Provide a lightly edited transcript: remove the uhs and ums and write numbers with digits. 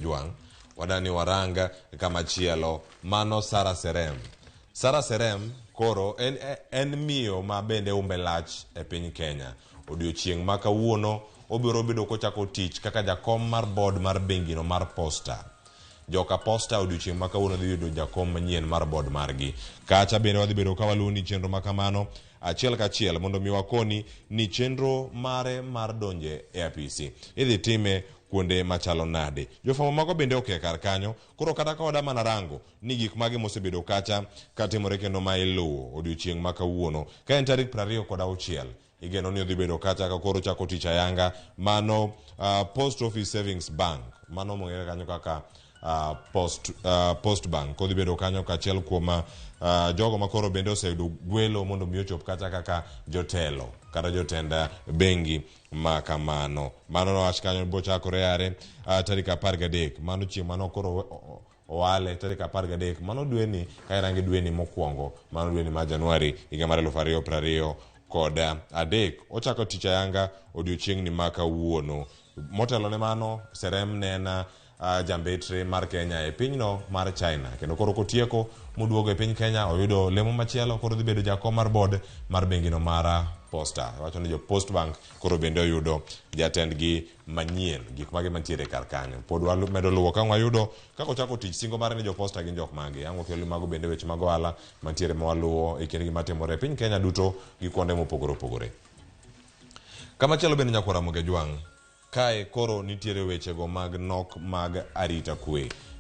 Ajwang'. Wadani warang kamachielo mano Sara Serem. Sara Serem koro en, en miyo ma bende umbe lach e piny Kenya. Odiochieng' ma kawuono obiro bedo kochako tich kaka jakom mar board mar bengino mar Posta. Joka Posta odiochieng' ma kawuono dhi yudo jakom manyien mar board margi. Kacha bende wadhi bedo ka waluwoni chenro ma kamano achiel kachiel mondo mi wakoni ni chenro mare mar donje e apisi idhi time kuonde machalo nade. Jofwambo mago bende oke kar kanyo, koro kata ka wada mana rango ni gik mage mosebedo kacha katimore kendo ma iluwo odiochieng' ma kawuono ka en tarik 26 igeno ni odhi bedo kacha ka koro chako tich ayanga mano Post Office Savings Bank mano mong'ere kanyo kaka Post Bank odhi bedo kanyo kachiel kuom jogo ma koro bende oseyudo gwelo mondo mi ochop kacha kaka jotelo kata jotend bengi ma kamano. Mano nowach kanyo bochakore yare tarik 13 mano chieng' mano koro owale tarik 13 mano dweni ka irange dweni mokwongo mano dweni mar Januari higa mar 2023. Ochako tich ayanga odiochieng'ni ma kawuono. Motelo ne mano, Serem ne en jambetre mar Kenya e pinyno mar China kendo koro kotieko moduogo e piny Kenya oyudo lemo machielo koro dhi bedo jakom mar board mar bengino mar Posta. Wacho ni jo Post Bank koro bende oyudo jatendgi manyien. Gik mage mantiere kar kanyo pod wamedo luwo ka wayudo kaka ochako tich singo mare ni jo Posta gin jok mage. Ang' wakel mago bende weche mag ohala mantiere ma waluwo e kind gima timore e piny Kenya duto gi kuonde mopogore opogore. Kamachielo bende nyakwar Ramogi Ajwang' kae koro nitiere wechego mag nok mag arita kwe.